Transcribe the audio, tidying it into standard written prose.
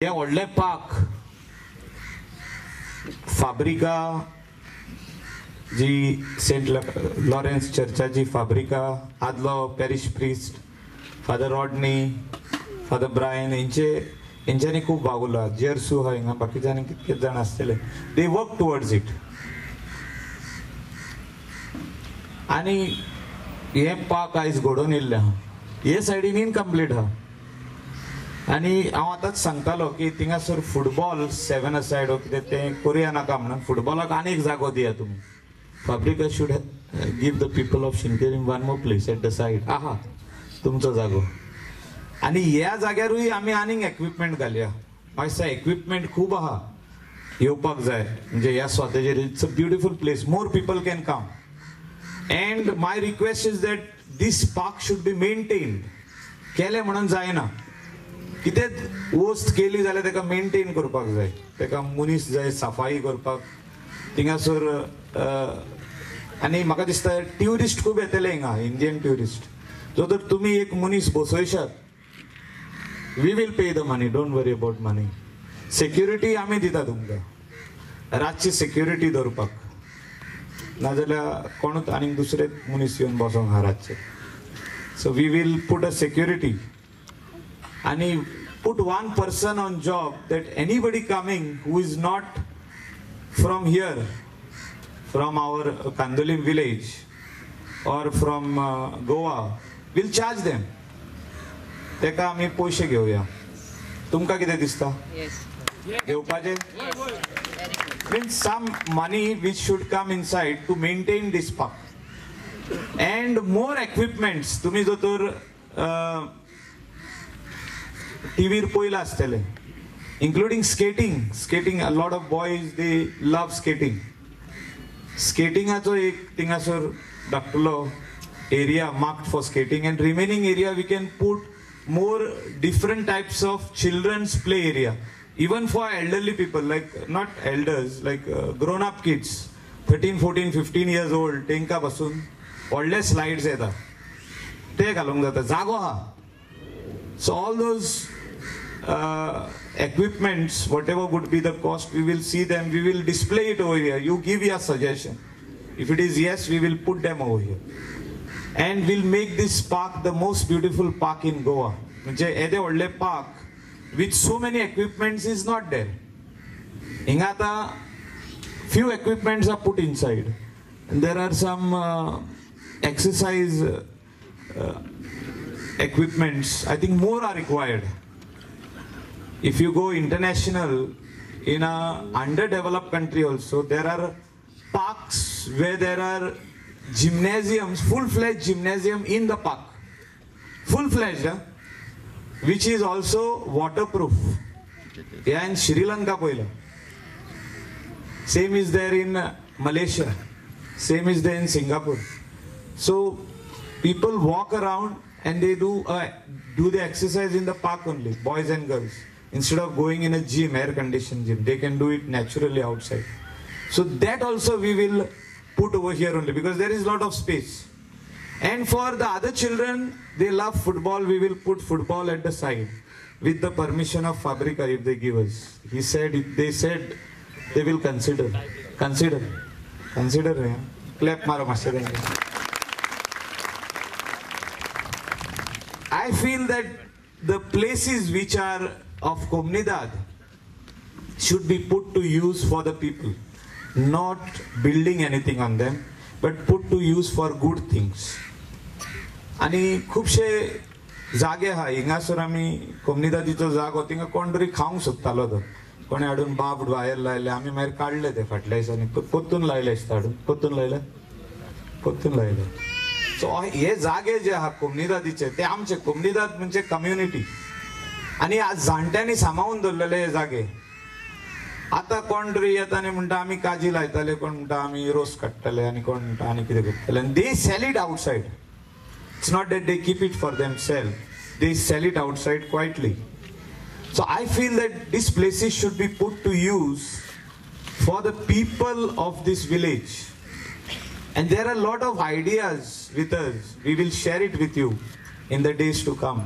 हे व्हडलें पार्क फाब्रिका जी सेंट लॉरेन्स चर्चाची फाब्रिका, आदलो parish priest father Rodney, father Brian हेंच्यांनी खूब वावुरला. जेरसू आहा हिंगा, बाकीचे आनी कितकेच जाण आसतले. They work towards it. आनी हें पार्क आयज घडोवन येयल्लें आहा. हे सायडीन इनकम्प्लीट आहा. आनी हांव आतांच सांगतालो की थिंगासर फुटबॉल 7 असायड कितें तें करुया नाका म्हणून फुटबॉलाक आनी एक जागो दिया तुमी. Fabrica should give the people of Shinquerim one more place at the side. आहा तुमचो जागो. आनी ह्या जाग्यारूय आमी आनीक एक्विपमेंट घालया. म्हाका दिसता एक्विपमेंट खूब आहा, येवपाक जाय. म्हणजे ह्या स्वातेचेर it's a beautiful place, more people can come. And my request is that this park should be maintained. केलें म्हणून जायना, कितें वस्त केली जाल्यार ताका मेनटेन करपाक जाय. ताका मनीस जाय सफाई करपाक थिंगासर. आनी म्हाका दिसता ट्युरिस्ट खूब येतले हिंगा, इंडियन ट्युरिस्ट. जो तर तुमी एक मनीस बसयशात, we will pay the money, don't worry about money. Security आमी दिता तुमकां, रातची सेक्युरिटी दवरपाक. नाजाल्यार कोणूच आनीक दुसरे मनीस येवन बसोंक आहा रातचे. So we will put a security आनी put one person on job that anybody coming who is not from here, from our Candolim village or from Goa, will charge them. तेका आमी पयशे घेवया. तुमकां कितें दिसता घेवपाचें? Means some money which should come inside to maintain this park and more equipments. तुमी जर तर टीव्हीर पळयलां आसतलें, including skating. Skating, a lot of boys they love skating. स्केटिंगाचो एक थिंगासर धाकटुलो area marked for skating, and remaining area we can put more different types of children's play area, even for elderly people, like not elders, like grown up kids, 13, 14, 15 years old, तेंका पासून व्हडले slides येता, ते घालूंक जाता, जागो आहा. So all those equipments, whatever would be the cost, we will see them, we will display it over here. You give your suggestion. If it is yes, we will put them over here. And we'll make this park the most beautiful park in Goa. म्हणजे येदे व्हडले park with so many equipments is not there. हिंगा आतां few equipments are put inside. And there are some exercise equipments. I think more are required. If you go international, in a underdeveloped country also, there are parks where there are gymnasiums, full-fledged gymnasium in the park, full-fledged, huh? Which is also waterproof. Yeah, in Sri Lanka poila. Same is there in Malaysia. Same is there in Singapore. So people walk around and they do the exercise in the park only, boys and girls. Instead of going in a gym, air-conditioned gym, they can do it naturally outside. So that also we will put over here only, because there is a lot of space. And for the other children, they love football, we will put football at the side with the permission of Fabrica if they give us. He said, they said they will consider. Consider. Consider. Yeah. Clap maro master. I feel that the places which are of Comunidade should be put to use for the people, not building anything on them, but put to use for good things. आनी खुबशे जागे आहा हिंगासर आमी कोमुनिदादीचो जागो थिंगा कोण तरी खावंक सोदतालो तो, कोणें हाडून बाब भायर लायले, आमी मागीर काडले ते फाटल्या दिसांनी, परतून लायले दिसता, हाडून परतून लायले, परतून लायले. सो हे जागे जे आहा कोमुनिदादीचे ते आमचे, कोमुनिदाद म्हणजे कम्युनिटी. आनी आज जाणट्यांनी सांबाळून दवरलेले हे जागे. आतां कोण तरी येता आनी म्हणटा आमी काजी लायताले, कोण म्हणटा आमी रोस काडटले, आनी कोण म्हणटा आनी कितें करतले. आनी they sell it outside. It's not that they keep it for themselves, they sell it outside quietly. So I feel that these places should be put to use for the people of this village. And there are a lot of ideas with us. We will share it with you in the days to come.